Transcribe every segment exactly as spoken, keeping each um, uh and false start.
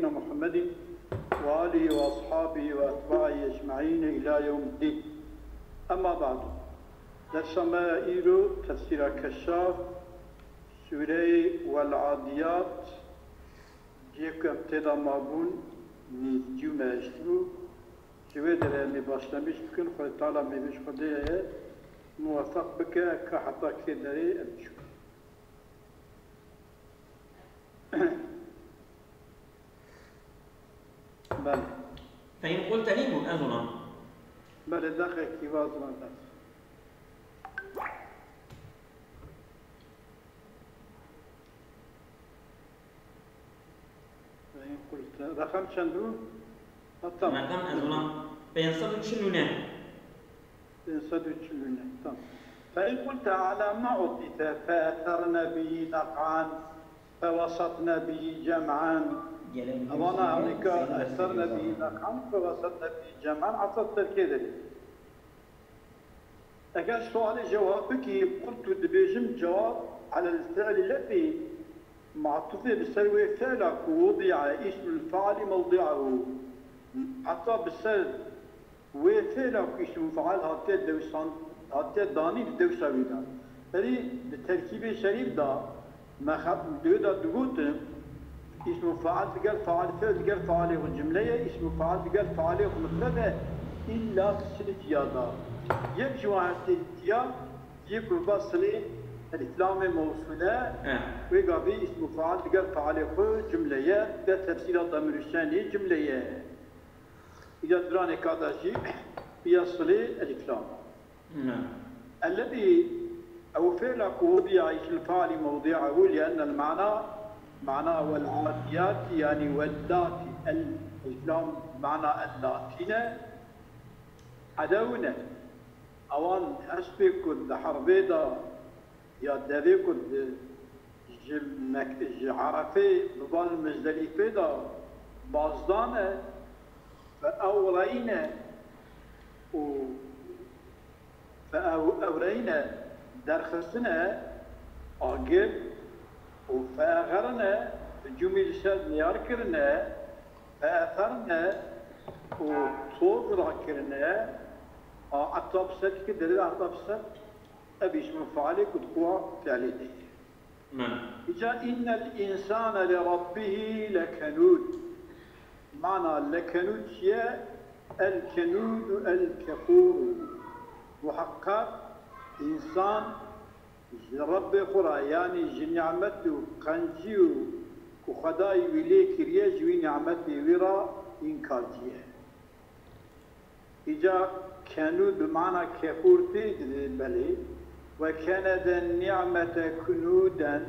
Muhammedin ve alihi ve ashabihi ve etbahi ecmaîn ila yewmiddin. Emma ba'du. Dersa me ya îro tefsîra Keşşaf, Sûreyê Wel Adiyat, cihê ku em tê de mabûn, nêzîkî û me hiştibû. Ji wê derê em ê başlemîş bikin. Xwedê Teala mêvê ji Xwedê ye, muwefeq bike ka heta kê derê em çûn. Belê. Fein qultehî bû, ez ona. Belê, dexekî vazman ders. Fein qulte. Reqem çend bû? Ha, tamam. Reqem ez ona pênc sed û çil û neh. Pênc sed û çil û neh, tamam. Fein qulte ala ma utîte feetherne bihî neq'an fewesatne bihî cem'an. Evana hemîka etherne bihî neq'an fewesatne bihî cem'an, esas terkê derê. Eger sualê cewab bikî, qultu dibêjim cewab alel fi'lî lezî, matufê bi ser wê fi'la ku wudi'a îsmul fi'lî mewdi'ahu. Heta bi ser wê fi'la ku îsmul fi'l hatiye dewsan, hatiye danî di dewsa wî de. Erî di terkîbê şerîf de me xet-, di wê de digotin, îsmul fi'l digel fi'l, fi'l digel fi'lê xwe cimle ye, îsmul fi'l digel fi'lê xwe mufred e, îlla di silê tiya de. Yek ji wan hestê tiya, yê ku bi silê elîflamê mewsûl e, He. wê gavî îsmul fi'l digel fi'lê xwe cimle ye, de tefsîra Demir Husênî cimle ye. Îca diranê ka da jî piya silê elîflam. Ne. Ellezî, ew fi'la ku wudi'a îsmul fi'lî mewdi'ahu, li'ennel ma'na, ma'na wel adiyatî, yanî wellatî, el, elîflam ma'na ellatî ne, edewne. Ewan hespê ku di herbê de ya devê ku di, ji Mek-, ji Erefê bi van Mizdelîfê de bazdane, feewreyne û fe-, ew-, ewreyne derxistine agir û feexerine hicûmî li ser niyar kirine, feetherne û toz rakirine, a, heta bi ser, ki derê de heta bi ser, Ev îsmul fi'lê ku di xwe fi'lê de ye. Min. Îca innel însane li rabbihî lekenûd. Mana lekenûd çi ye? El kenûd û el kefûr. Muheqqeq însan ji Rebbê xwe re, yanî ji nîmet û qencî û ku Xwedayî wî lê kiriye, ji wî nîmetê wî re înkarcî ye. Îca kenûd bi mana kefûr tê di belê. Ve kenede nîmete kunûden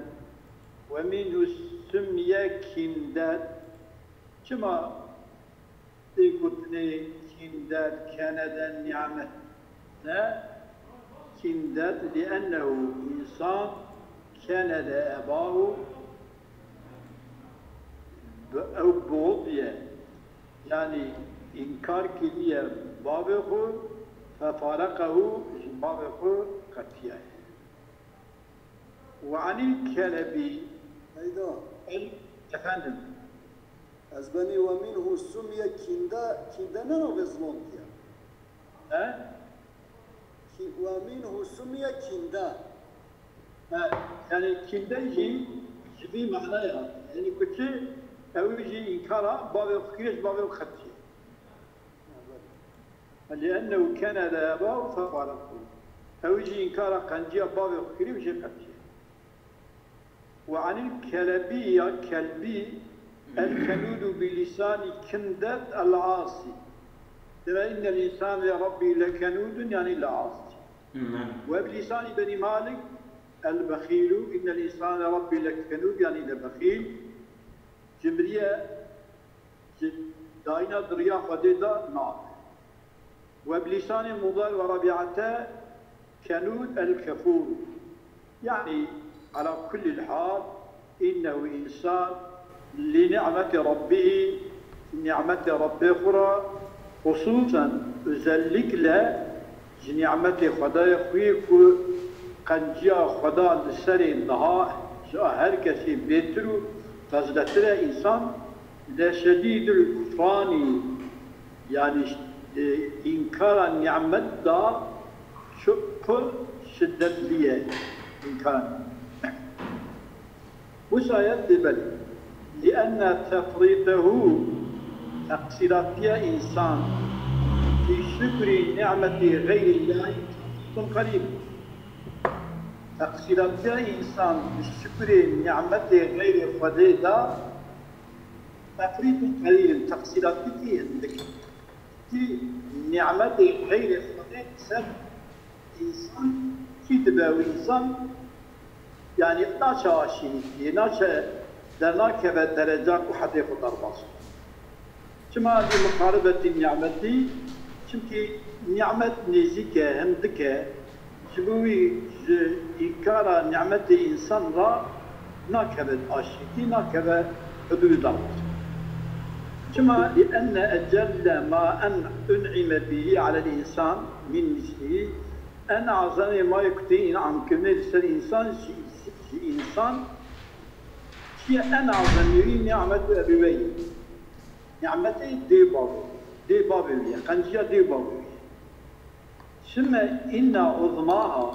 ve minhu summiye kîndet. Çima tê gotinê kîndet, kenede nîmet? Ne? Kîndet, li'ennehu însan kenede ebahu, bi-, ew buğd ye. Yanî înkar kiriye bavê xwe, fefareqehu, ji bavê xwe qetiyaye. Ve anîl kelebî. Heyda. El, efendim. Ez benî ve minhu summiye kînde, kînde ne navê zilamkî ye? He? Kî-, ve minhu summiye kînde. He, yani kînde jî ji vî manaya. Yani ku çi, ew jî înkara bavê xwe kiriye, ji bavê xwe qetiye. Li'ennehu kene le eba û fefaraqû. Ew jî înkara qenciya bavê xwe kiriye û jê qetiye. Ve anil kelebî ya kelbî, el kenûdu bi lîsanî kindet el asî. Deve innel însane li rabbî lekenûdun, yanî le asî. Hı hı. Ve bi lîsanî Benî Malik, el bexîlu, innel însane li rabbî lekenûd, yanî le bexîl. Cimriye ji dayîna di riya Xwedê de nabe. Ve bi lîsanê Mudar ve Rebîate kenûd el kefûr. Yanî, ala kullîl hal, innehu însan li ni'metê Rabbihî, ni'metê Rabbê xwe re, xusûsen, özellikle ji ni'metê Xwedayê xwe yê ku qenciya Xweda li serê niha ji a her kesê bêtir û tezletir e, însan Leşedîdul kufranî, yanî, e, înkara nîmet da çi-, pir şiddetli ye înkara. Wisa ye dê belê. Lienne tefrîtehu, teqsîratiya însan, fî şukrî nîmetî xeyrî Llahî tefrîtun qerîb. Teqsîratiya însan bi şukrê nîmetê xeyrê Xwedê de tefrîtun qelîl in, teqsîratîkî hindik in. Kî nîmetê xeyrê Xwedê li ser însan kî dibe û însan, yanî naçe aşînîtiyê, naçe dernakeve dereca ku hedê xwe derbas bike. Çima bi muqaribetî nîmetî? Çimkî nîmet nêzîk e, hindik e, ji bo wî ji înkara nîmetê însan re nakeve aşîtî, nakeve hudûdê derbas. Çima? Lienne ecelle ma en un'ime bihî alel însan min mislihî, en azemê ma yê ku tê în'amkirinê li ser însan ji, ji însan çi ye? En azemê wî nîmetu ebeweyhî. Nîmetê dê bavê, dê bavê wî ye, qenciya dê bavê wî ye. Sümme inna uzmaha,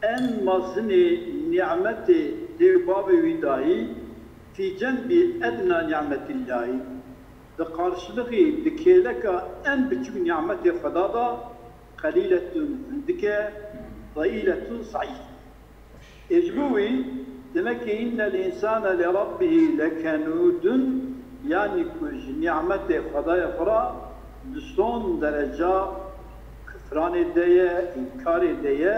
en mezinê nîmetê dê bavê wî dayî, fî cenbî edna nîmetillahî, di qarşilixî, di kêleka en biçûk nîmetê Xweda de, qelîletun hindik e, zeîletun zeîf. Ê ji bo wî, demek ki innel însane li rabbihî lekenûdun, yanî ku ji nîmetê Xwedayê xwe re di son dereca kufranê de ye, înkarê de ye,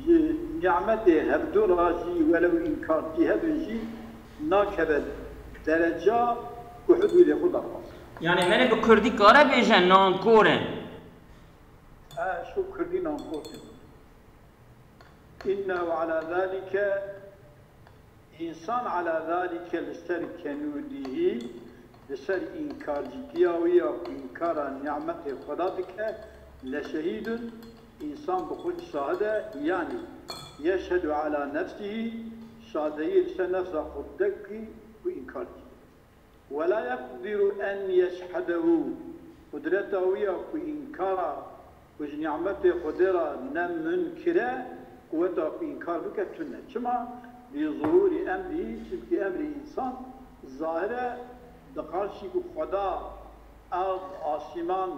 ji nîmetê hevdu re jî welew înkartî hebin jî nakeve dereca ku hudûdê xwe derbas. Yanî, me ne bi kurdî kare bêje nankor e. E, şu kurdî nankor e. Înnehu ala zalike, însan ala zalike li ser kenûdîhî, li ser înkarcîtiya wî ya ku înkara nîmetê Xweda dike, leşehîdun, însan bi xwe şahid e, yanî yeşhedu ala nefsihî, şadeyî li ser nefsa xwe dike ku înkar dike. Wela yeqdiru en yeşhedehu, qudreta wî ya ku înkara ku ji nîmetê Xwedê re ne munkir e, quweta ku înkar bike tune. Çima? Li zuhûrî emrî, çimkî emrê însan zahir e, di qarşî ku Xweda erd, asîman,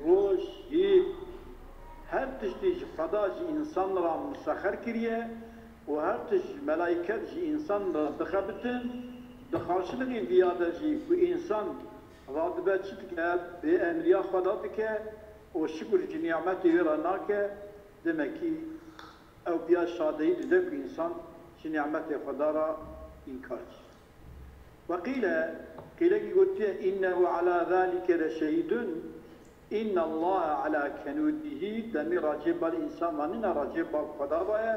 roj, hîv, her tiştî ji Xweda ji însan re misexer kiriye û her tişt ji melayket ji însan re dixebitin, di qarşilixî viya de jî ku însan radibe çi dike, bêemriya Xweda dike û şikir ji nîmetê wê re nake, demekî ew piya şadeyî dide ku însan ji nîmetê Xweda re înkar dike. Ve qîle, qîlekî gotiye, innehu ala zalike leşehîdun, innallaha ala kenûdihî, demî racê bal însan manîna racê bal Xweda vaye,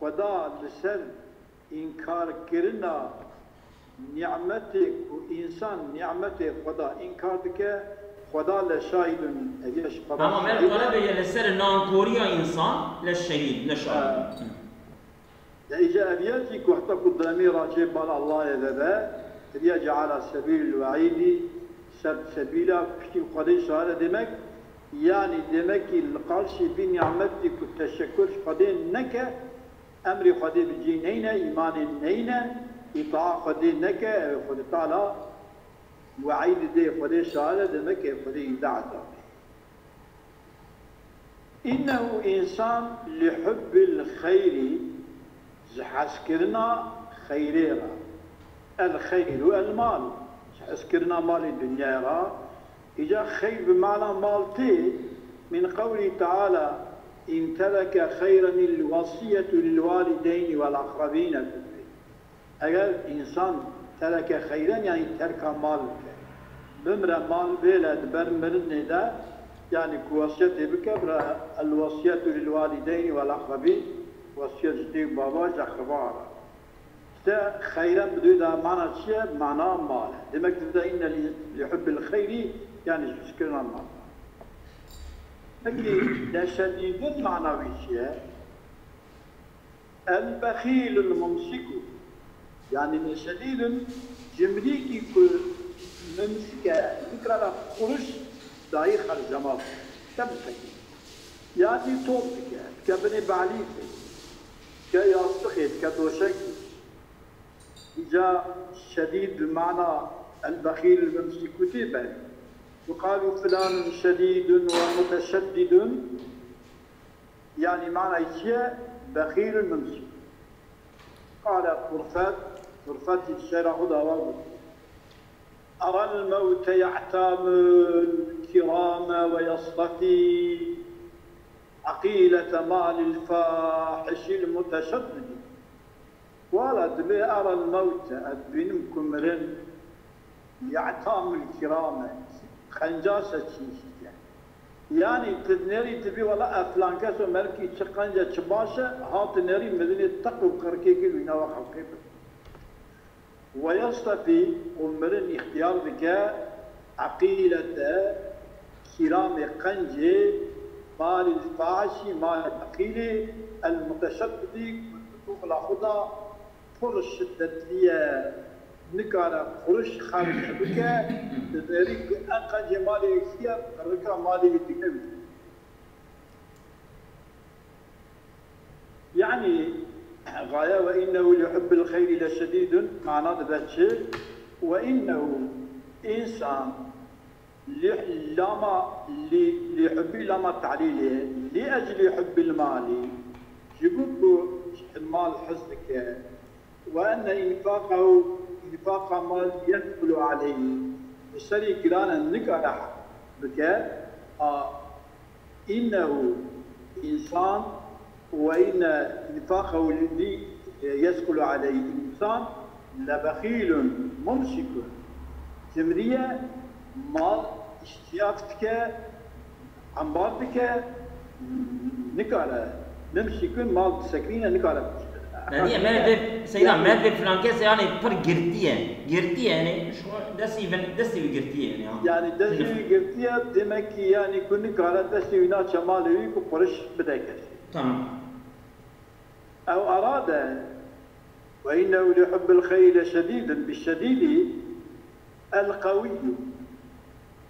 Xweda li ser înkarkirina nîmetê ku însan nîmetê Xweda înkar dike, Xweda leşahîdun, ev ya ji Xweda Ama me şahid e. Qala bêje li ser nankoriya însan leşehîd, leşahîd. Ha. De îca ev ya jî ku heta ku demî racê bal Allahê vebe, ev ya jî ala sebîlil weîdî, ser sebîla piştî Xwedê şahid e demek, yanî demekî li qarşî vî nîmetî ku teşekur ji Xwedê neke, emrê Xwedê bi cî neyne, îmanê neyne, îtaa Xwedê neke, ew ê Xwedê Teala weîdî dê, Xwedê şahid e, demekî Xwedê îda ezabê. Înnehu însan li hubbil xeyrî, ji hezkirina xeyrê re. El xeyru el mal, ji hezkirina malê dinyayê re. Îca xeyr bi mana mal tê, min qewlî teala, in tereke xeyren il wesiyetu lil walideyni vel aqrebîne. Eger însan tereke xeyren, yanî terka mal bike, bimre mal bêle di ber mirinê de, yanî ku wesiyetê bike, bira el wesiyetu lil walideyni vel aqrebîn, wesiyet ji dê û bava, ji eqreba re. Îşte xeyren bi dû de mana çi ye? Mana mal e. Demek dide inne li, li hubbil xeyrî, yanî ji hizkirina mal. Peki leşedîdin mana wî çi ye? El-bexîlul mumsiku. Yanî şedîdun cimrîkî ku mimsike nikare xuruş dayî xercema bike. Ke bisekî. Ya jî top dike, dike binê behlîzê, dike yastixê, dike doşekî. Îca şedîd bi mana el-bexîl mimsîkûtî be. Yuqalu filanun şedîdun ve muteşeddidun. Yanî manayê çi ye? Bexîl mimsîk. Qale Turfet, Turfet jî şe'ra xwe de ava got. Erel mewte ye'tamul kirame ve yestefî eqîlete malil fahişil muteşeddidî. Wala dibê erel mewte, ez dibînim ku mirin, ye'tamul kirame, qenca seçîş dike. Yanî tu nêrî tu bî wela ev filan keso merkî çi qenc e, çi baş e, ha tu nêrî mirinê teq û qirkêkî wî nava xelkê bike. Ve yestefî, û mirin îxtiyar dike, eqîlete, kîramê qencê, malil fahişî, malê beqîlî, el muteşeddidî, ku di dûxila xwe de pir şidetli ye, nikare xuruş xerc bike, di nêrî ku ev qencê malê wî ye, qirika malê wî dike wî. Yanî, gaye ve innehu li hubbil xeyri leşedîdun, mana dibe çi? Ve innehu, însan, li lama, li, li hubbi lama ta'lîlê, li ecli hubbil malî, ji bo ku mal hez dike, ve enne infaqehu, infaqa mal yethqulu aleyhi, bi serî giran e, nikare bike, a, innehu, însan, ve inne infaqehu li, yethqulu aleyhi, însan, lebexîlun mumsikun. Cimrî ye, mal îştiyaf dike, embar dike, nikare, mimsikun, mal disekinîne, nikare. Yanî, me vê, Seyda, yanî me vê filan kes, yanî, pir girtî ye. Girtî ye, yanî, şu destî vin-, destî wî girtî ye, yanî, ha. Yanî, destî wî girtî ye, demek ki, yanî, ku nikare destî wî naçe malê wî ku quruş bide kesî. Tamam. Ew erade, ve innehu li hubbil xeyri leşedîdun, bi şedîdî, el qewiyyu.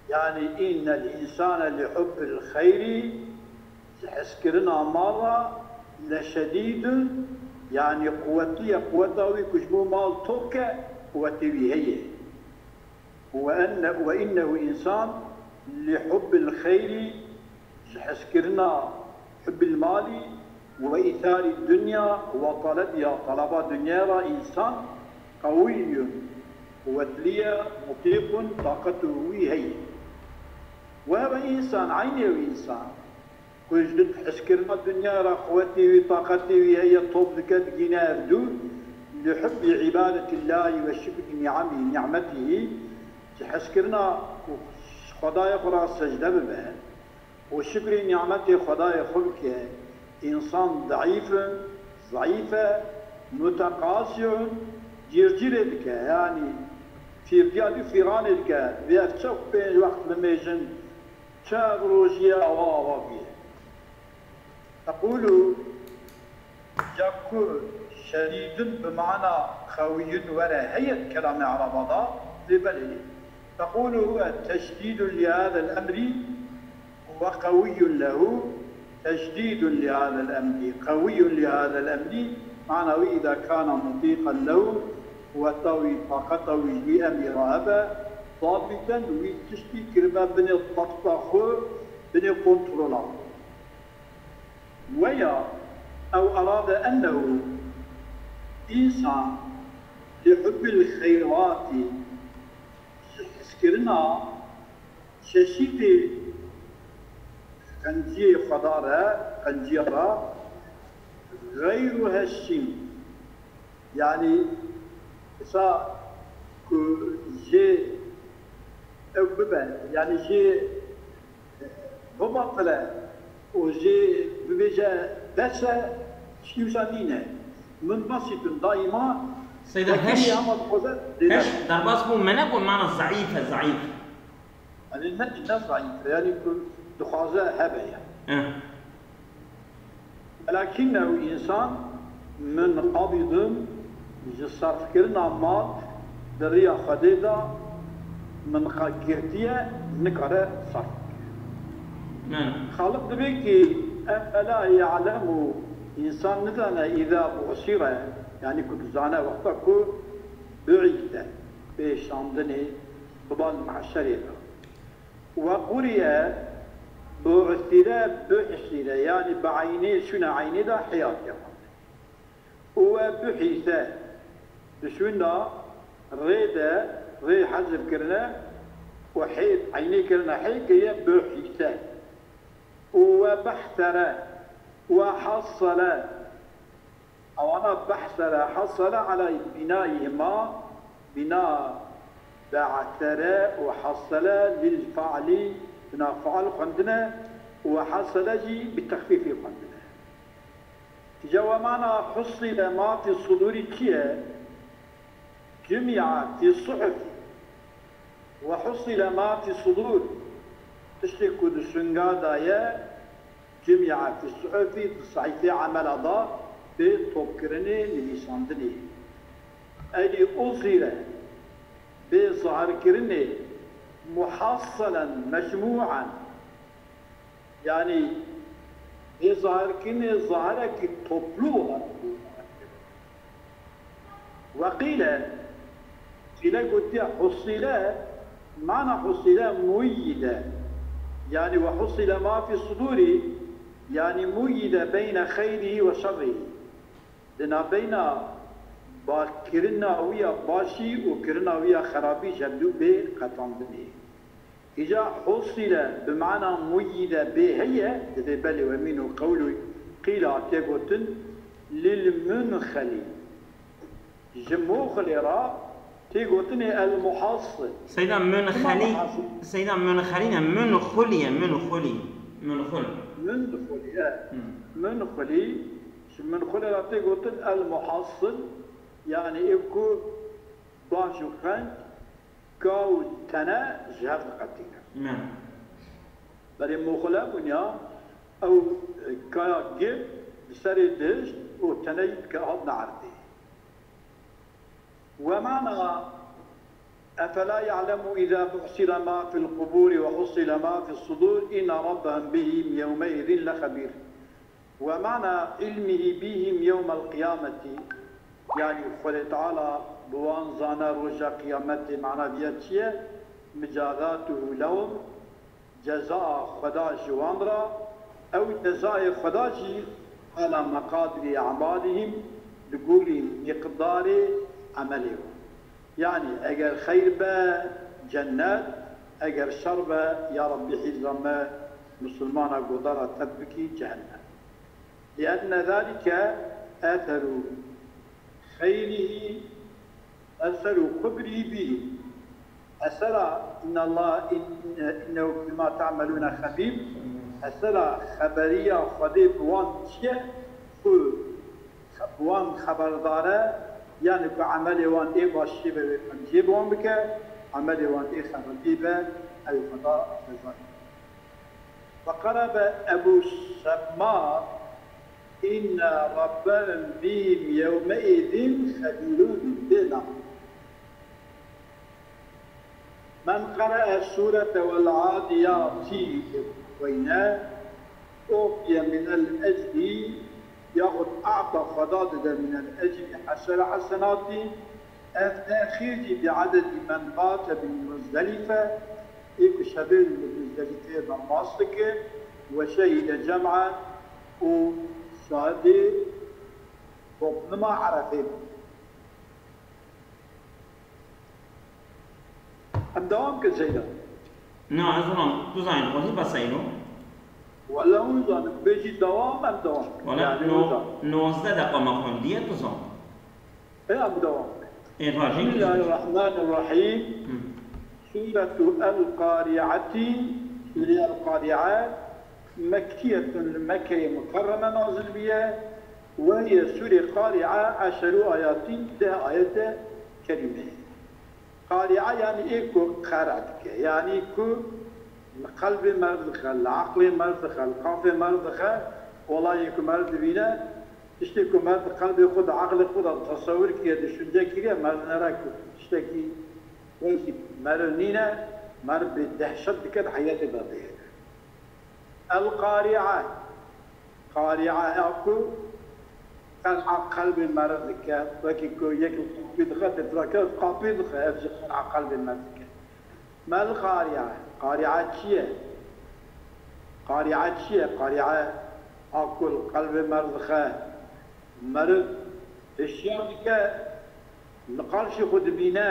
Yanî, innel însane li hubbil xeyrî, ji hezkirina mal re, leşedîdun, yanî quwetli ye, quweta wî ku ji bo mal top ke, quwetê wî heye. Ve enne, ve innehu însan li hubbil xeyrî, ji hezkirina hubbil malî ve îtharî dunya ve talebiha, talaba dinyayê re însan qewîyun, quwetlî ye, mutîqun, taqet wî heye. Ve heve însan, eynê wî însan, ku ji hezkirina dinyayê re quwetê wî, taqetê wî heye, top dike, digîne ev dû, li hubbî îbadetillahî ve şukrî nîamî, nîmetihî, ji hezkirina ku Xwedayê xwe re secde bibe û şukrê nîmetê Xwedayê xwe bike, însan deîf in, zeîf e, muteqasîun, cîrcîrê dike, yanî fîrdiya dû fîranê dike, vê ev çew pênc wext bimêjin, çi ev rojî ye, awa awa bûye. Teqûlu, ya ku şedîdun bi mana qewiyun were heye di kelamê Ereba de, lê belê. Teqûlu huwe teşdîdun li hadel emrî ve qewiyun lehu, teşdîdun li hadel emrî, qewiyun li hadel emrî, mana wî îza kana mutîqan lehu, quweta wî, taqeta wî ji wî emrî re hebe, zabîten wî tiştî kiribe binê dabta xwe, binê kontrola xwe. Weya ew erade ennehu însan li hubbil xeyratî, ji hezkirina çeşîtê qenciyê Xweda re, qenciya re, xeyru heşîm. Yanî, wisa ku jê ew bibe, yanî jê bibatile û jê bibêje bes e, tiştî wisa nîne. Min basî bin daîma Seyda, wekî heş, hema dixwaze dêne. Heş derbas bû, me ne got mana zeîf e, zeîf. Yanî ne, ne zeîf e, yanî ku dixwaze hebe ye. Eh. Welakinnehu însan munqabidun, Ji serfkirina mal di riya Xwedê de min qe girtiye, nikare serf bike. Xaliq dibê ki, efela ya'lemu, însan nizane îza bu'sire, yanî ku dizane wexta ku bu'îse, pêşandinê, biba li mahşerê de. We quriye, bu'sire, bu'sire, yanî bi eynê, şûna eynê de heyatiye xwendin. Û we buhîse, di şûnda rê de, rê hezf kirine û hê, eynê kirine hê, kiriye buhîse. Û we behsere, we hassele. Ewana behsere, hassele ala bînayihima, bîna be'sere û hassele lil fe'lî, bîna fe'l xwendine û we hassele jî bi texfîfî xwendine. Îca we mana husîle ma fî sudûrî çi ye? Cumia fî suhufî. We husîle ma fî sudûr, tiştê ku di singa de ye, cumia fî suhufî, di sehîfê emela de bê topkirinê, nivîsandinê. Eylî usîle, bê zahirkirinê, muhasselen, mecmûen. Yanî, bê zahirkirinê zahirekî toplu olarak bê zahirkirin. Weqîle, qîle gotiye husîle, mana husîle muyîde. Yanî, we husîle ma fî sudûrî, yanî muyîde beyne xeyrî we şerrî. Di navbeyna ba-, kirina wî ya başî û kirina wî ya xerabî ji hevdû bê qetandinê. Îca husîle bi mana muyîde bê heye, divê belê we mîno qewlû qîle hatiye gotin, lil munxelî. Ji muxlê re tê gotinê el muhassil. Seyda munxelî, seyda munxelî ne, munxulî ye, munxulî. Munxul. Munxulî, e. Munxulî, ji munxulê re tê gotin el muhassil, yanî ê ku baş û feng, ka û tene ji hev diqetîne. Berê muxle bûn ya, ew kaya girt bi serê dihişt û teneyî dike hatine erdê. Wemana, efela ya'lemu iza bu'sire ma fil quburi ve hussile ma fis sudur inna rabbehum bihim yewmeizin lexebir. Wemana ilmihi bihim yewmel qiyameti, yanî Xwedê Teala bi wan zane roja qiyametê, mana viya çi ye? Micazatuhu lehum, cezaya Xweda ji wan re, ew cezayê Xweda jî ala meqadirî e'malihim, li gorî miqdarê emelê wan. Yanî eger xeyr be cennet, eger şer be, ya Rabbî hîza me misilmana godara te bikî cehennem. Lienne zalike etheru xeyrihî, eseru xubrî bî. Esera, innallaha in-, inne-, innehu bima ta'melûne xebîr. Esera xeberiya Xwedê bi wan çi ye? Ku bi wan xeberdar e, yanî ku emelê wan ê başiyê be wê xemiciyê bi wan bike, emelê wan ê xerabiyê be, ew Xweda ceza. Ve qerebe Ebu Şemma, inne rabbehum bihim yewmeizin xebîrûn. Bêna. Men qere'e surete vel adiyatî weyne, utiye minel ecri, yaxud a'ta Xweda dide minel ecri eşere hesenatî, ev texîr jî bi ededî men bate bi Muzdelife, ê ku şevê li Muzdelîfeyê derbas dike, we şehîde cem'e û şahidê topluma Erefê bû. Em dewam kin Seyda. Na, ez wan, tu zanî, tu xwezî beseyno. Wele hûn zanin, bêjî dewam, em dewam. Wele Yani no-, hûn zanin. Nozdeh deqa me xwendiye, tu zan. Ê, em dewam kin. Ê, rajî. Bismillahirrahmanirrahîm. Hı. Sûretu El-Qari'atî, Sûreya El-Qari'e, Mekkiyetun, li Mekkeyê Mukerreme nazil bûye, we ye Sûrê Qari'e, eşeru ayatî, deh ayete kerîme. Qari'e yanî ê ku qere dike, yanî ku li qelbê meriv dixe, li eqlê meriv dixe, li qafê meriv dixe, olayê ku meriv dibîne, Tiştê ku mer di qelbê xwe, di eqlê xwe de tesewir kiriye, düşünce kiriye, mer nere ku tiştekî wekî meriv nîne, mer bi dehşet dike, di heyetê de dihêle. El-Qari'a. Qari'a ya ku qer'a qelbê meriv dike, wekî ku yek li qapî dixe, tê firake qapî dixe, ev jî qer'a qelbê meriv dike. Mel qari'a. Qari'a çi ye? Qari'a çi ye? Qari'a a ku li qelbê meriv dixe, meriv hişyar dike, li qarşî xwe dibîne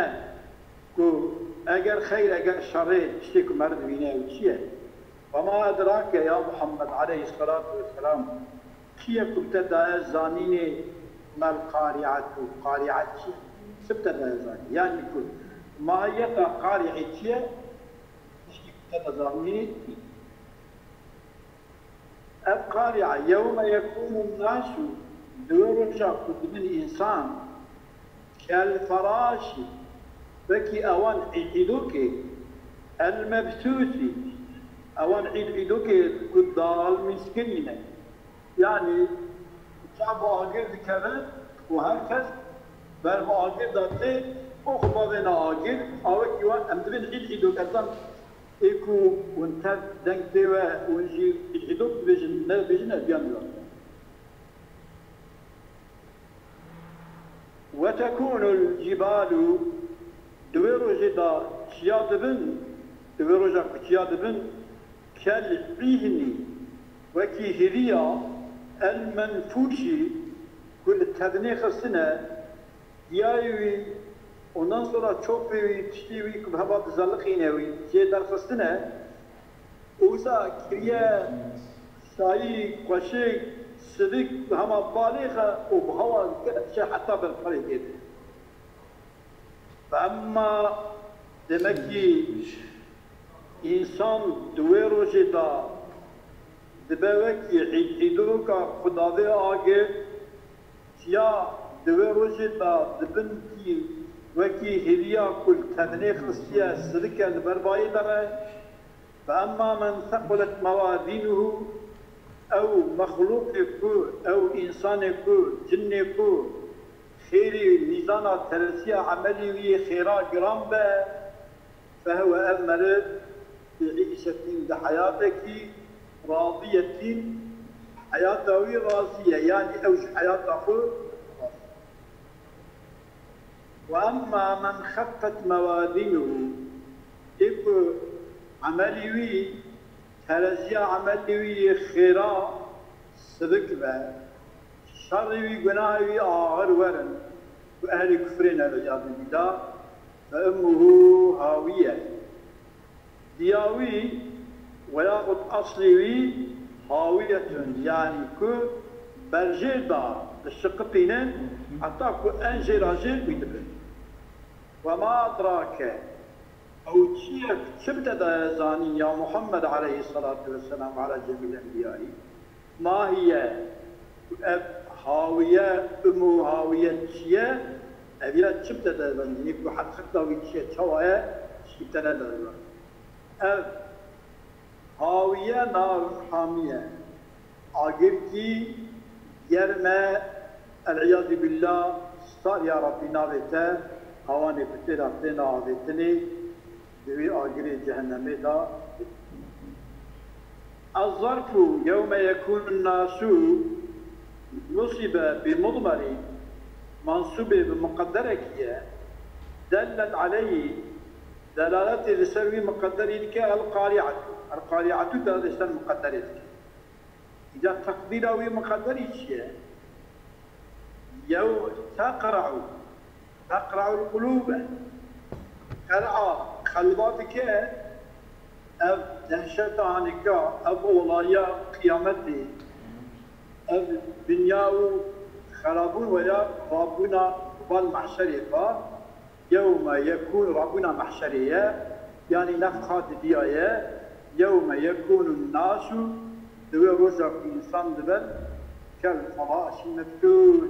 ku eger xeyr, eger şerê, tiştê ku meriv dibîne ew çi ye? Ve ma edrake ya Muhammed aleyhisselatu vesselam, Kî ye ku bi te daye zanînê mel qari'etu, qari'et çi? Çi bi te daye zanîn? Yanî ku mahiyeta qari'ê çi ye? Tiştê ku te de zanînê. Ev qari'a, yewme yekûnun nasu, di wê roja ku dibin însan, kel feraşî, wekî ewan îdîdokê, el mebsûsî, ewan îdîdokê ku dalmîskirî ne. Yanî, çav bi agir dikeve û her kes ber bi agir de tê û xwe bavêne agir, awekî wan em dibin îd îdo kesan ê ku hûn tev deng pê we, hûn jî îd îdo dibêjin, ne dibêjin, ez biyan diwan. Ve tekûnul cibalu, di wê rojê de çiya dibin, di wê roja ku çiya dibin, kel îhnî, wekî hiriya, el menfûşî, ku li tevnê xistine, diyayê wî, ondan sonra çopê wî, tiştê wî ku bi heva dizeliqîne wî, jê derxistine, û wisa kiriye şayî, xweşik, sidik, hema balêxe û bi hewa dike diçe heta ber perê tê de. Ve emma, demek ki, însan di wê rojê de dibe wekî îd-, îdoka xwe davê agir, ya di wê rojê de dibin kî wekî hêviya ku li tevnê xistiye, sidik e, li ber bayê de re. Ve emma men sequlet mewazînuhu, ew mexlûqê ku, ew însanê ku, cinê ku, xêrî mîzana tereziya emelî wî xêra giran be, fehwe, ev meriv, fî îşetîn, di heyatekî, radiyetîn, heyata wî razî ye, yanî ew ji heyata xwe razî ye. Ve emma men xeffet mewazînuhu, ê ku emelî wî, tereziya emelî wî yê xêra sidik be, şerrî wî, gunahê wî axir werin, ku ehlî kufrê ne, ve îyazî bîllah, fe ummuhu hawiye. Diya wî veyaxud eslê wî hawiyetun, yanî ku berjêr da dişiqitînin, heta ku en jêra jêr wî dibin. Ve ma edrake, ew çi ye, çi bi te daye zanîn ya Muhammed aleyhisselatu vesselam, ala cemîl enbiyayî? Ma hiye, ev hawiye, umu hawiye çi ye? Ev ya çi bi te daye zanîn? Yanî ku heqîqeta wî çi ye, çawa ye? Tiştî bi te nedaye zanîn. Ev hawiye narun hamiye. Agirkî germ e, el-îyazî bîllah, sar ya Rabbî navê te, hewanê ku tê de têne avêtinê, di wî agirê cehennemê de. Ez-zarfu yewme yekûnun nasu nusibe bi mudmerî, mansûbê bi muqedderekî ye, dellet aleyhî, delaletê li ser wî muqedderî dike, el-qari'etu. El-qari'etu delaletê ser muqedderê dike. Îca teqdîra wî muqedderî çi ye? Yew teqra'u, teqra'ul qulûbe. Qer'a qelba dike, ev dehşeta anika, ev olaya qiyametê, ev dinya û xerabûn weya rabûna val mehşerê va. Yewme yekûn, rabûna mehşerê ye, yanî nefxa didiya ye, yewme yekûnun nasu, di wê roja ku însan dibin, kel feraşî mebtûs,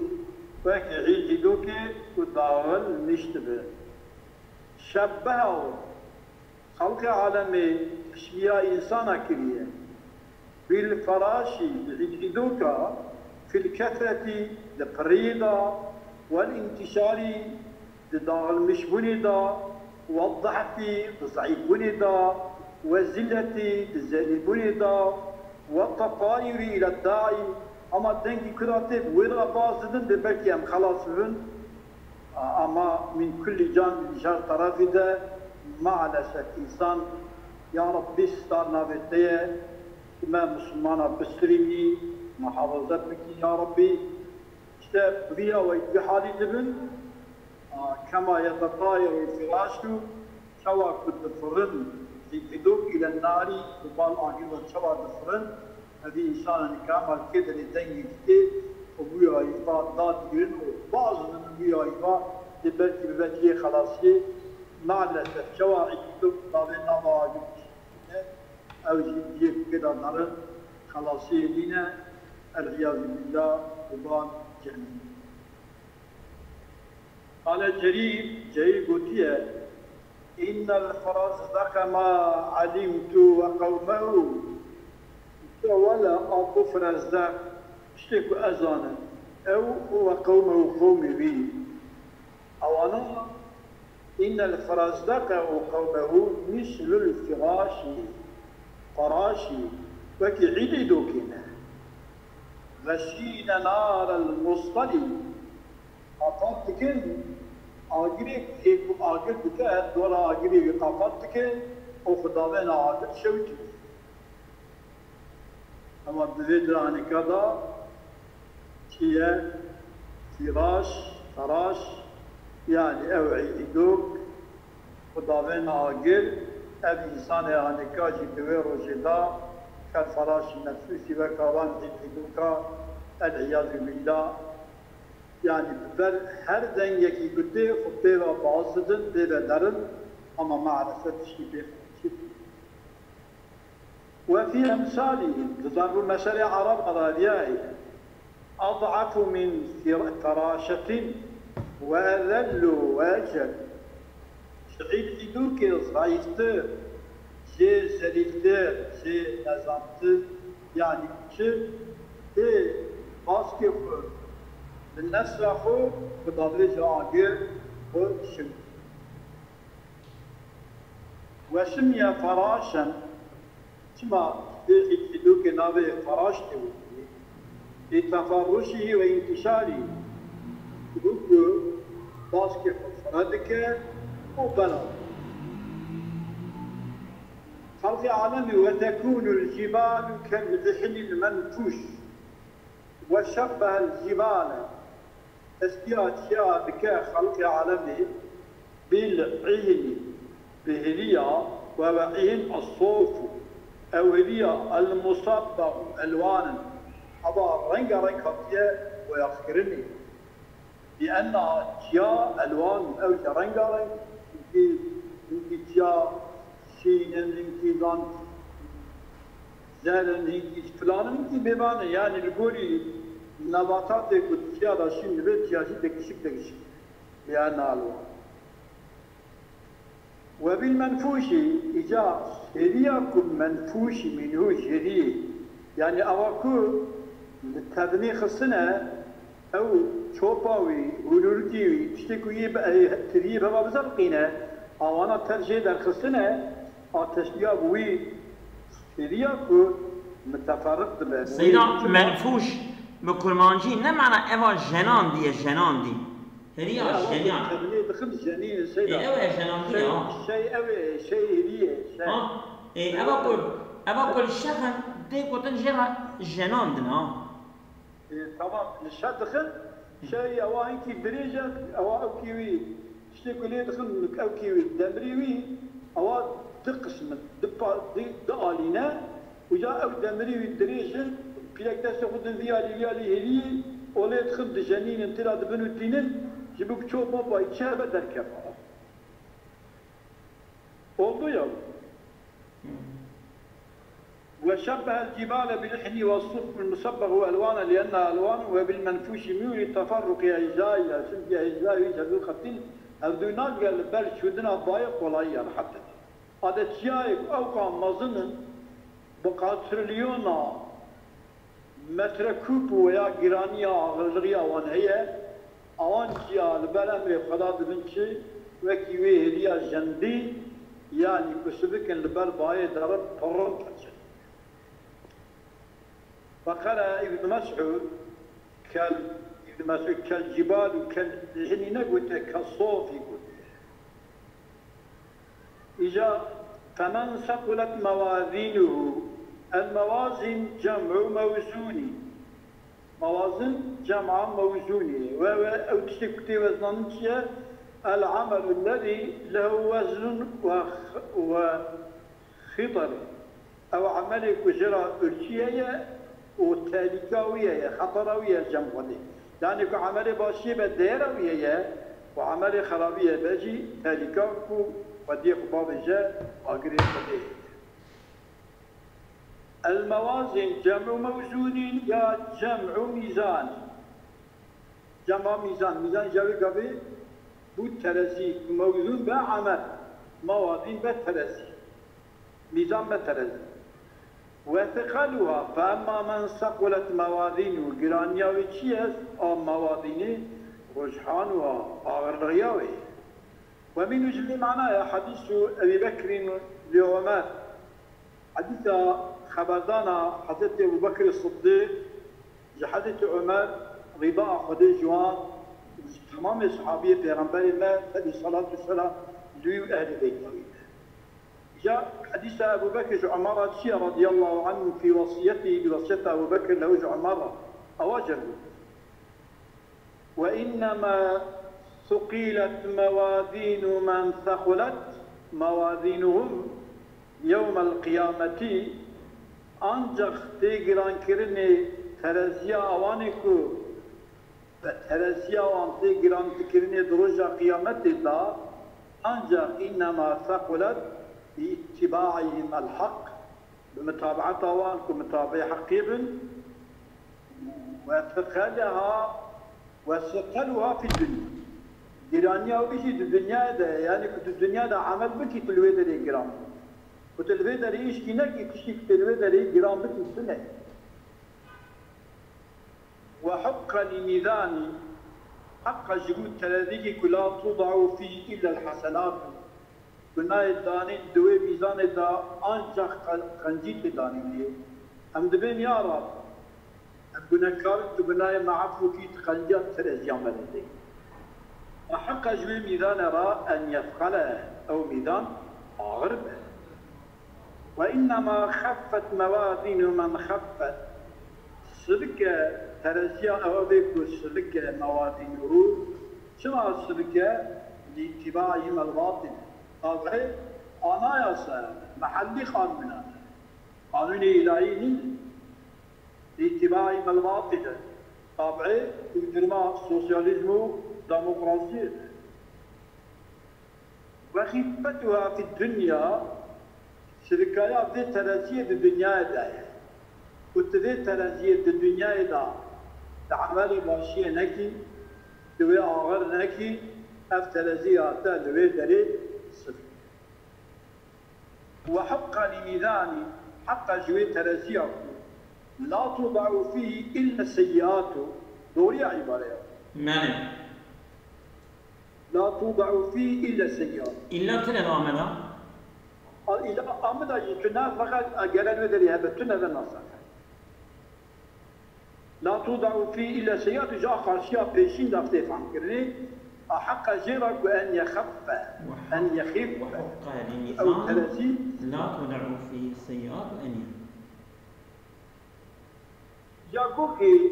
wekî îd îdokê ku daxil niştibi. Şebbeha, xelqê alemê teşbîha însana kiriye. Bil feraşî, bi îd îdoka, في الكثرة, di piriyê de, والانتشار, di daxilmişbûnê de, والضعف, di zeîfbûnê de, والذلة, di zelîlbûnê de, والتطاير إلى الداء, ama dengê ku da tê bi wê re baz didin, dê belkî em xelas bibin. Ama min kulî can ji her terefî de maalesef însan, ya Rabbî, star navê te ye, tu me misilmana bisirînî, muhafaza bikî ya Rabbî. Îşte bi vî awayî bi halî dibin, a, kema yetetayeru firaşu, çawa ku difirin, îdok île narî, û bal agir ve çawa difirin, Evî însanan ka mal kê derê dengê dikê û wî ayî va dadigirin û baz min wî ayî va dê belkî bibe cihê xelasiyê. Maalesef çawa îdok davê nava agir dişîne, ew jî cihê pê de derin, xelasiyê nîne. El-îyazû billâ, û van cehennî. Qale Cerîr, Cerîr gotiye, "Înnel firazdaqe ma alimtu we qewmehu." Gotiye, wele a ku firazdaq, tiştê ku ez zanim, ew û we qewmehu, qewmê wî. Ewana, "Înnel firazdaqe û qewmehu mislul firaşî." Firaşî, wekî îdê dokê ne. Xeşîne narel mustalî. Qapat dikin, agirê, ê ku agir dike, dora agirê wî qapat dike û xwe davêna agir şewitîne. Ema di vê diranika de çi ye? Fîraş, feraş, yanî ew îdok, xwe davêna agir, ev însanê anika jî di wê rojê de kel feraşî nefsûsî weka wan îdoka, el-îyazû billâ. Yanî bi ber her dengekî ku tê, xwe pê ve baz didin, pê ve derin, ama maalesef tiştî pê xwe çi. Ve fî emsalî, di darb û meselê Ereb de diyayê, ad'afu min fir-, feraşetin ve ezellu ve ecel. Ji îd îdokê zayîftir, jê zelîltir, jê nezantir, yanî çi tê baskê xwe, bi nefsa xwe, bi davêja agir xwe şim. Ve simiye feraşen, çima vê îd îdokê navê feraş tê wî? Li teferruşî ve intişarî, wî ku baskê xwe fire dike û bela. Xelqê alemî, ve tekûnul cîbalu kel ihnil menfûş. Ve şebbehel cîbale, teşbîha çiya dike xelqê alemê, bil îhnî, bi hêliya, ve ve îhn es-sofu, ew hêliya el-musabbehu elwanen, eva rengareng hatiye boyaxkirinê. Li enna çiya elwan, ew jî rengareng, hinkî, hinkî çiya şîn in, hinkî zan zer in, hinkî filan in, hinkî bêvan in. Yanî li gorî nebatatê ku di çiya de şîn dibe, çiya jî degişik degişik. Li enna elwan. Ve bil menfûşî, îca hêliya ku menfûşî, minhûş hêliyê, yanî ava ku li tevnê xistine, ew çopa wî, hûlûrikî wî, tiştê ku yê bi, ey, tiriyê bi heva bizelqîne, awana tev jê derxistine, a teşbîha bi wî hêliya ku miteferriq dibe. Seyda, menfûş bi kurmancî ne mana eva jenandî ye, jenandî. Heriya, ya, jeniyan. Tevlê dixin jenî, Ê, seyda. Ew e jenandî Şey, ya. Şey ew e, şey hêvî ye, şey. Ha? Ê, eva ku, eva ku li şex in, tê gotin jê re jenandin, ha? Ê, tamam, li şex dixin, şey ewa hinkî dirêj e, ewa ew kî wî, tiştê ku lê dixin, ew kî wî, demirî wî, ewa di qism in, di pa-, di, di alî ne, Uca ew demirî wî dirêj in, pîlek destê xwe din vî alî, vî alî hêvî, olê dixin dijenînin, tira dibin û tînin, ji bo ku ço mopayî çi hebe derkeva. Oldu ya. Ve şebbehel cîbale bil ihni ve sufril musebbex ve elwane li enne elwan ve bil menfûşî mî li teferruqî ecdaiha, çimkî ecdayê wî ji hevdû xetîn, hevdû nagire li ber şûdina bayê qolayî ya rehet e. Ade çiyayê ku ewqa mezin in, bi qatrilyona Metrekûb û ya giraniya axirlixiya wan heye, awan jî ya li ber emrê Xweda dibin çi, wekî wê hêliya jendî, yanî ku sivikin li ber bayê de re pirin diçin. Weqala Îbn Mesûd, kel, Îbn Mesûd, kel cîbal û kel cihînî negote, ke sofî gote. Îca, femen sekulet mewazînuhu, el mewazîn cem'u mewzûnî. Mewazin cem'a mewzûnî. We, we, ew tiştê ku tê weznandin çi ye? El amelu lezî lehu weznun we, we xitarî. Ew emelê ku ji ra urçî heye û tehlîka wî heye, xetera wî ye cem Xwedê. Yanî ku emelê başiyê be, değera wî heye û emelê xerabiyê be jî tehlîka ku Xwediyê xwe bavêje, agirê Xwedê heye. El mewazîn cem'u mewzûnîn ya cem'u mîzanîn. Cema mîzan, mîzan jawê gavê bû terezî, mewzûn be emel, mewazîn be terezî. Mîzan be terezî. Ve thiqaluha, fe emma men sekulet mewazînu, giraniya wê çi ye? A mewazînê, rujhanuha, axirlixiya wê. Ve mînû ji vî manaya hedîsu Ebî Bekrîn li Omer. Hedîsa xeberdana Hezretî Ebû Bekirê Siddîq, ji Hezretî Omer, rîda a Xwedê ji wan û ji temamê sihabiyê Pêxemberê me, fedî selat û selam li wî û ehlê beyta wî be. Îca hedîsa Ebû Bekir ji Omer re çi ye, radiyallahu anhu, fî wesiyetî, bi wesiyeta Ebû Bekir lehu ji Omer re, ewa jî got. Ve innema suqilet mewazînu men sekulet mewazînuhum yewmel qiyameti, ancax tê girankirinê tereziya awanê ku bi tereziya wan tê girankirinê di roja qiyametê de, ancax innema sekulet bi ittibaihim el haq, bi mutabaeta wan ku mutabeê heqê bin, we thiqeleha, we seqeluha fî dunya. Giraniya wî jî di dinyayê de ye, yanî ku di dinya de emel bikî, tu li wê derê giran bî. Ku tu li vê derê îşkî nekî, tiştî ku tu li vê derê giran bikî, tune ye. Ve hukka li mîzanî, heqa ji bo terezîkî ku la tuda'u fî illa el hasenatu, gunahê danîn di wê mîzanê de ancax qe-, qencî tê danînê. Em dibên, ya Rab, em gunehkar in, tu gunahê me efû kî, tu qenciya tereziya me lê dê. Ve heqa ji wê mîzanê re en yefqele, ew mîzan axir be. Ve innema xeffet mewazînu men xeffet. Sivike tereziya ew e ku sivike mewazînuhu. Çima sivike? Li îtîbaihim el batîl. Tabî anayasa, mehellî qanûnan e. Qanûnê îlahî nîn. Li îtîbaihim el batîl e. Tabî uydurma sosyalîzm û demokrasiyê ne. Ve xîfetuha fî dunya, şirikaya vê tereziyê di dinyayê de ye. Ku tu vê tereziyê di dinyayê de, tu emelê başiyê nekî, tu wê axir nekî, ev tereziya te li wê derê sivik. Ve heqqa li mîzanî, heqa ji wê tereziya ku la tuda'u fîhî illa seyyiatu, doğru ya îbare ya? Mene. La tuda'u fî illa seyyiat. Îlla tune ve ameda? A, îlla ameda jî tune, feqet a gelen wê derê hebe, tune ve nasake. La tuda'u fî illa seyyiat, ji a qarşiya pêşîn de tê fehmkirinê, a heqa jê re ku en yexeffe, en yexîffe. Ve hukka li mîzan, ew terezî. La tuda'u fî seyyiat en yexîffe. Ya gotî,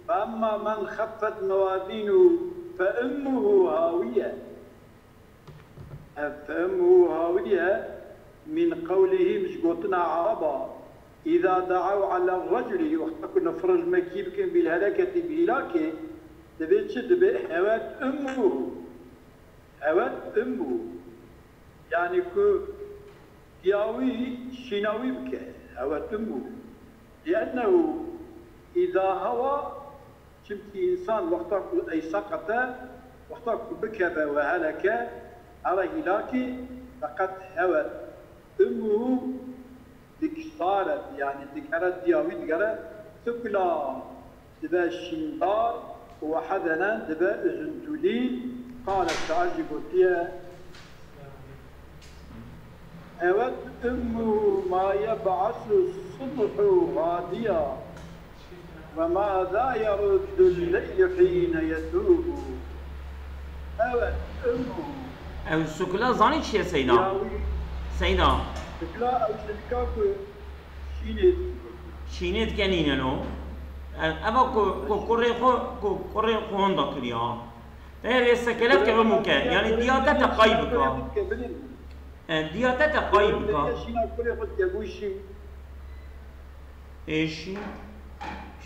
"Fe emma men xeffet mewazînû fe ummuhu hawiye." Ev fe ummuhu hawiye min qewlihim ji gotina Ereba, "Îza da'ew ala reculi", wexta ku nifir ji me kî bikin bîl heleketî, bî hîlakê, dibê çi? Dibê hewet ummuhu. Hewet ummuhu. Yanî ku diya wî şîna wî bike, hewet ummuhu. Liennehu îza hewa, çimkî însan wexta ku ey seqete, wexta ku bikeve we heleke, here hîlakê, feqet hewet ummuhu diksaret, yanî digere diya wî digere سكلى dibe şîndar û hezenen dibe üzüntülü. Qale şair jî gotiye, Evet, ummuhu ma yeb'asu subhu gadiya ve ma za yeruddu leylu hine yetubu. Evet, ummuhu. Ew sukla zanî çi ye Seyda? Ya wî Seyda. Sukla ew şilka ku şînê dike. Şînê dike nîne no. Ev, eva ku, ku kurê xwe, ku kurê xwe honda kiriya. Te rê sekelet ke ummuke. Yani diya te te qayb ka. E, diya te te qayb ka. Şîna kurê xwe dike bû şîn. E, şîn.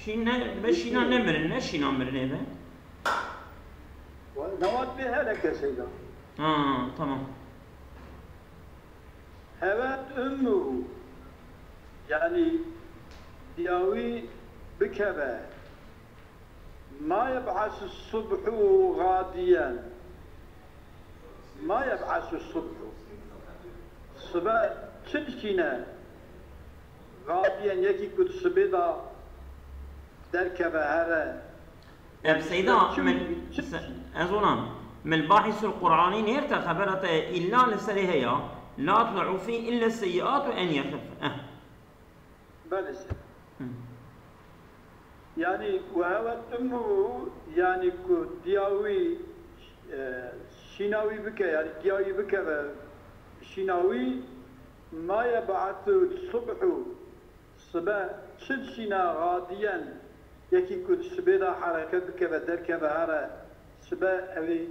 Şîn ne, be şîna ne mirin, ne şîna mirinê be. Newat bê hele keseyda. Ha, tamam. Hewet ummuhu. Yani diya wî bikeve. Ma yeb'asu subhu gadiyen. Ma yeb'asu subhu. Sibe çi dikîne? Gadiyen yekî ku di sibê de derkeve here. Ev Seyda, min, ez ona, min bahîsul Qur'anî nêrte xebera te illa li serê heya, la tlu'u fî illa seyyi'atu en yexif. Eh. Belê se. Hı. Yani, we hewet ummuhu, yani ku diya wî, e, şîna wî bike, yani diya wî bikeve şîna wî, ma yeb'asu subhu, sibe çi dişîne gadiyen, yekî ku di sibê de hereket bikeve, derkeve here, sibe ew ê,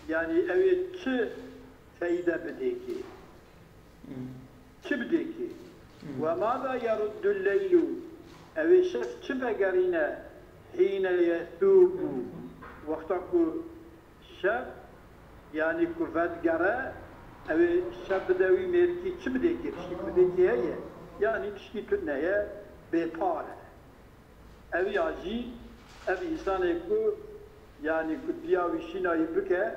yani ew ê çi feyde bidê kê? Çi bidê kê? Ve mâzâ yeruddul leylu? Ew ê şev çi vegerîne? Hîne yetûbû. Wexta ku şev, yanî ku vedigere, ew ê şev bide wî mêrikî çi bidê kê? Tiştî ku bidê kê heye? Yanî tiştî tune ye, bêpar e. Ev ya jî, ev însanê ku, yanî ku diya wî şîna wî bike,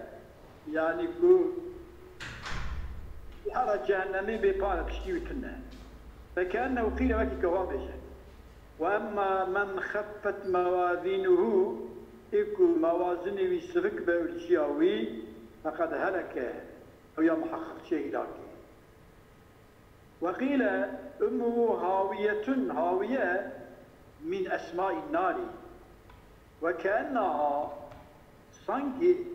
yanî ku hera cehennemê bê pare tiştî wî tune. Fekeennehu qîle, wekî ke wan bêje. Ve emma men xeffet mewazînuhu, ê ku mewazinê wî sivik be û çiya wî, feqed heleke, ew ya miheqeq çê hîlakê. Ve qîle ummuhu hawiyetun, hawiye min esma'in nari. Ve keennaha, sanki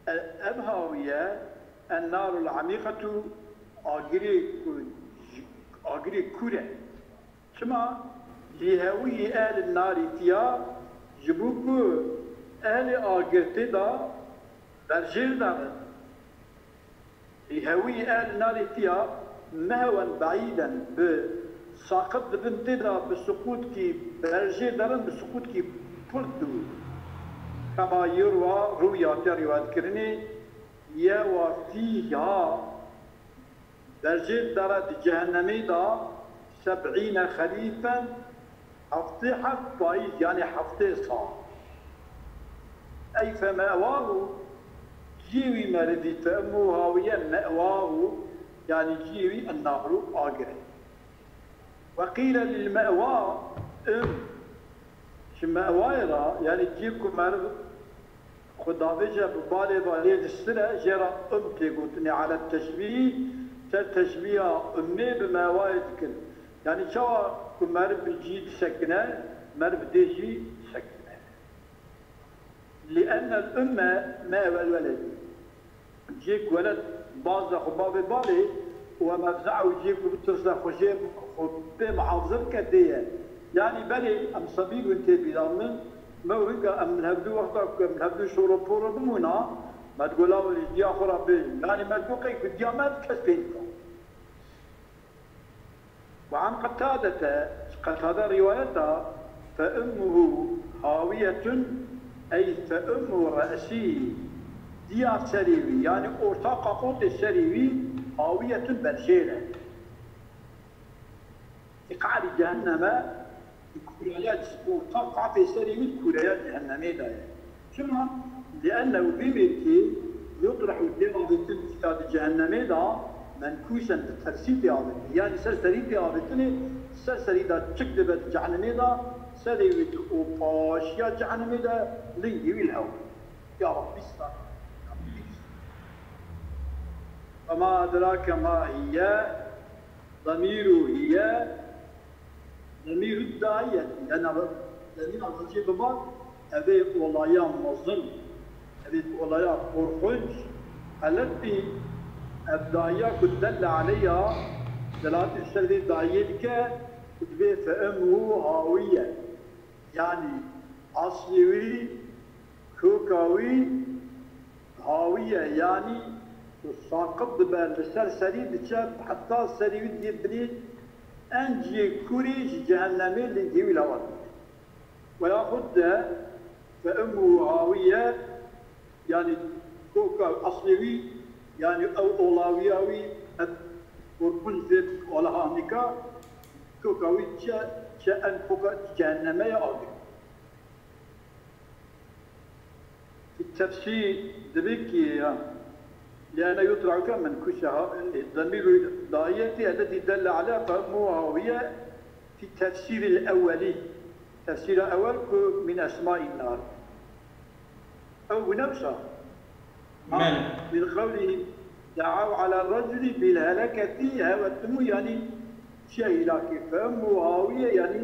e-, ev hawiye en narul amîqetu, agirê ku, agirê kûr e. Çima? Lî hewî ehlin narî tiya, ji bo ku ehlê agir tê de berjêr dabin. Lî hewî ehlin narî tiya, mehewen beîden, bi saqit dibin tê de, bi siqûtkî berjêr derin, bi siqûtkî pir dûr. Kema yurwa, rûya te rîwayet kirinê, ye wa fîha, berjêr dere di cehennemê de seb'îne xerîfen, heftê heft payîz, yanî heftê sal. Ey fe me'wahu, ciyê wî merivî, fe ummu hawiye me'wahu, yanî ciyê wî ennahru agir e. Ve qîle lil me'wa, um, ji me'wayê re, yanî ciyê ku meriv xwe davêje bi balê ve lê distir e, jê re um tê gotinê, ala teşbîh, ser teşbîha umê bi me'wayê dikin. Yanî çawa ku meriv bi cî disekine, meriv dê jî disekine. Li'ennel umme me'wel weled. Cihê ku weled baz de xwe bavê balê û em mefza û cihê ku bitirse xwe jê xwe pê muhafize bike dê ye. Yanî belê em sebî bûn tê bîra min, me û hinga em hevdû wexta ku em hevdû şoro poro bimûna, me digo lawerî ji diya xwe re bêjin. Yanî me digo qey ku diya me kes pê dika. Ve an Qetadete, ji Qetade rîwayet e, fe ummuhu hawiyetun, ey fe ummu re'sî, diya serê wî, yanî orta qaqotê serê wî, hawiyetun berjêr e. Fi qa'rî cehenneme, Kûreya, orta qafê serê wî kûreya cehennemê de ye. Çima? Li'ennehu vê mêrkê yutrehu tê avêtin fîha di cehennemê de menkûsen bi tersî tê avêtin. Yanî ser serî tê avêtinê, ser serî de çik dibe di cehennemê de, serê wî di opaşiya cehennemê de lingê wî li hew. Ya Rabbî, sar. Ve ma edrake ma hiye, demîru hiye, demîru dayiyetî. Yani demîra rojê biba, ev ê olaya mezin, ev ê olaya qorxunc, qeletî, ev dayiya ku delle aleyha, delatî ser vê dayiyê dike, ku dibê fe ummuhu hawiye. Yani aslê wî, koka wî hawiye, yanî ku saqit dibe li ser serî, diçe heta serî wî diyê binê, en cihê kûrî ji cehennemê lingê wî lewat dibe. Ve yaxud de fe ummuhu hawiye, yanî koka eslê wî, yanî ew olawiya wî, ev korkunc vê olaha nika, koka wî çe, çe en koka cehenneme ye agir. Fi tefsîr dibê ki ya, لأن يطرح من كشها ضمير الداعية التي دل عليها فهمها هي في التفسير الأولي. Tefsîra ewel ku min esma'in nar. Ew wina wisa. Ha, Min qewlihim دعوا على الرجل بالهلكة, hewe timu yanî çiye hîlakê. Fe ummuhu hawiye yanî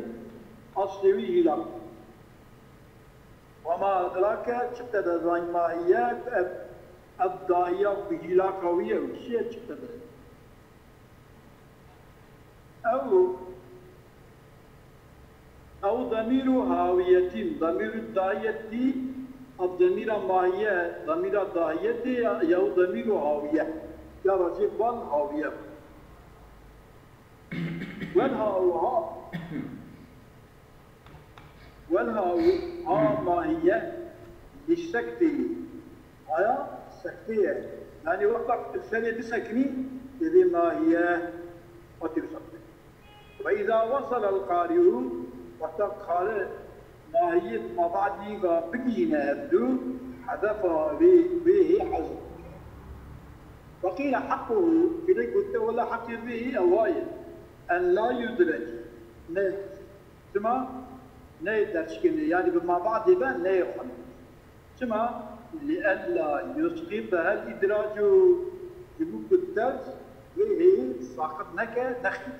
aslê wî hîlak. Ve ma edrake, çi te de zanî ma hiye, ev, ev dahiya ku hîlaka wî ye û çi ye, çi te de? Ew, ew demîru hawiyetîn, demîru dayiyetî, ev demîra ma hiye, demîra dahiyetê ya, ya ew demîru hawiye. Ya racê ban hawiye. Wel ha ew ha. Wel ha ew ha ma hiye li sektê. Aya sektê ye. Yanî wexta ku tu serê bisekinî, divê ma hiye xwe tê bisekinî. Ve îza wesel el qari'u, wexta qari ma hiye ma ba'dî ve bigihîne hevdu, hedefa vê, vê hê hezf bike. Ve qîle hequhu, qîle gote wela heqê vê hê ewa ye. En la yudrec. Ne, çima? Neyê derçikê ne, yanî bi ma ba'dê ve neyê xwendin. Çima? Li ella yusqitehel idracu, ji bo ku ters vê hêyî saqit neke, nexîne.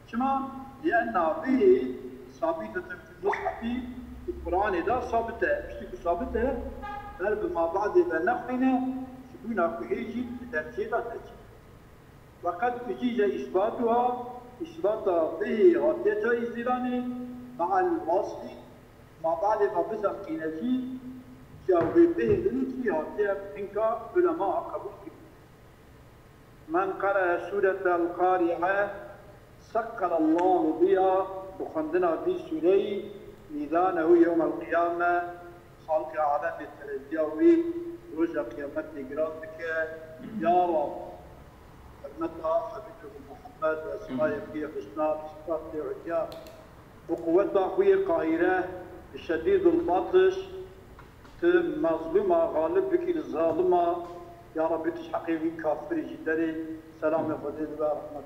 Çima? Li enna vê hêyî sabîtetun fil mushafî, di Quranê de sabit e. Piştî ku sabit e, ber bi ma ba'dê ve nexwîne, ji bûna ku hê jî di dercê de neçe. Ve qed ucîze îsbatuha, îsbata vê hêyî hatiye caiz dîranê, me'el wasfî, ma ba'dê ve biseqîne jî, ya wê bihêlin jî hatiye hinka ulema qebûl kirin. Men qere'e sûretel Qari'e, seqqelallahu biha, bi xwendina vî sûreyî, mîzanehu yewmel qiyame, xalqê alemê tereziya wî roja qiyametê giran dike. Ya Rab, hurmeta Habîbê xwe Muhammed û esmayê xwe yê husna, bi sifatê ulya û quweta xwe yê qahîre, bi şedîdul batiş, tu mezlûma xalib bikî li zalima. Ya Rabbî, tu ji heqê vî kafirî jî derê. Selamê Xwedê li we, rehmet